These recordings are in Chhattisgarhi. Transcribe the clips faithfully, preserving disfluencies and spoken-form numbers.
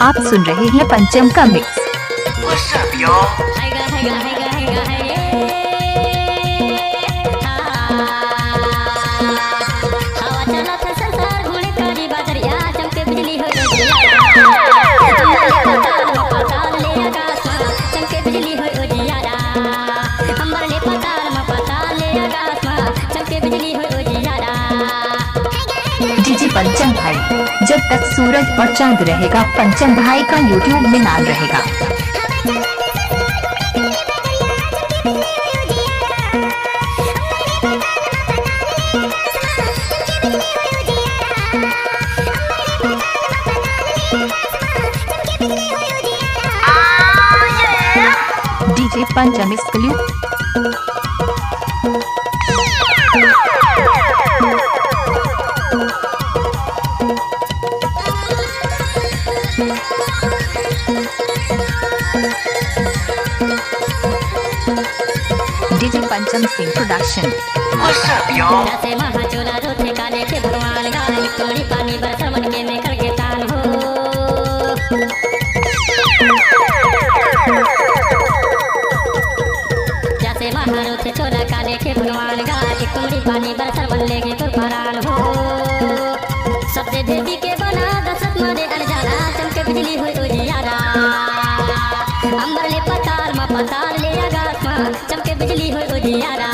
आप सुन रहे हैं पंचम का मिक्स। डीजे पंचम भाई, जब तक सूरज और चांद रहेगा, पंचम भाई का YouTube में नाम रहेगा। डीजे पंचम इसकलू। डीजे पंचम Singh production. What's up, y'all? जैसे महारुद्र चोला काले के भगवान गा, एक तुमरी पानी बरसर मन लेगे तुर परान हो। सबसे देवी के बना दशरथ मारे अनजाना, चमके बिजली होय उजियारा। अंबर ले पताल मा, पताल ले आकाश मा, चमके बिजली होय उजियारा।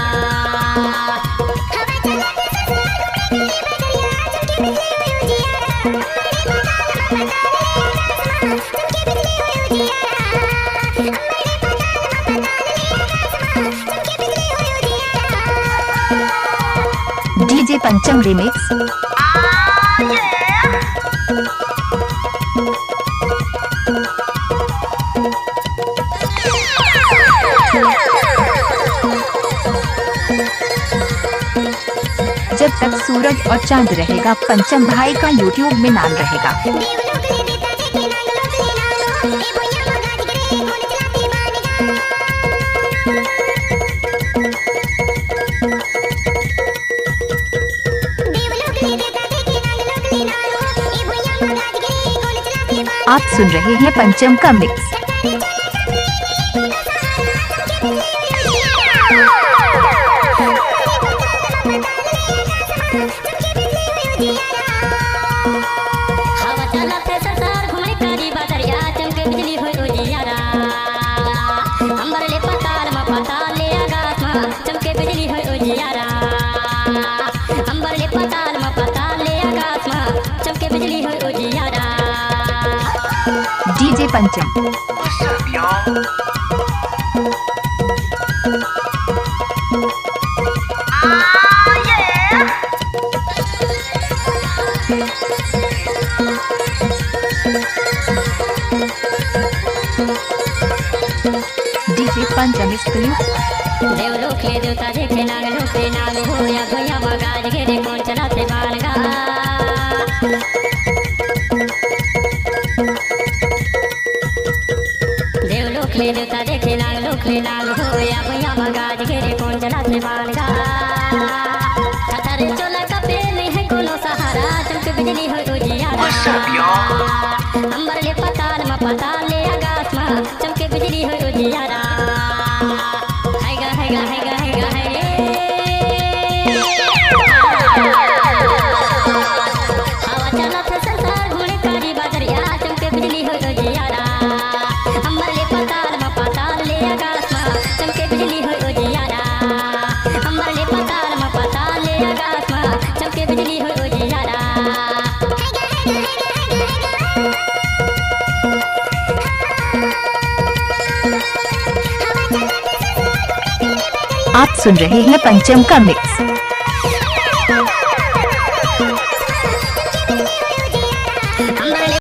डीजे पंचम रिमिक्स। जब तक सूरज और चांद रहेगा, पंचम भाई का YouTube में नाम रहेगा। आप सुन रहे हैं पंचम का मिक्स। हवा चलत हे सरसार घूमे कारी बदरिया, चमके बिजली होय उजियारा। अंबर ले पताल मा, पताल ले आकाश मा, चमके बिजली होय उजियारा। अंबर ले पताल मा, पताल ले आकाश मा, चमके बिजली होय उजियारा। डीजे पंचम। What's up, y'all? डीजे पंचम इसकलू। देवलोक ले देवता देखे नाग लोक ले नाग हो, या भैया मगाज घेरे कौन चला थे बालगा। देवलोक ले देवता देखे नाग लोक ले नाग हो, या भैया मगाज घेरे कौन चला थे बालगा। थथर चोला कपे नहीं है कोनो सहारा, चमके बिजली होय उजियारा। What's up, y'all? अंबर ले पताल मा, पताल ले आकाश मा, चमके बिजली होय उजियारा। हाय गा, हाय गा, हाय गा, हाय गा, हाय रे। हवा चलत हे सरसार घूमे कारी बदरिया, चमके बिजली होय उजियारा। अंबर ले पताल मा, पताल ले आकाश मा, चमके बिजली होय उजियारा। अंबर ले पताल मा, पताल ले आकाश मा, चमके बिजली होय उजियारा। आप सुन रहे हैं पंचम का मिक्स।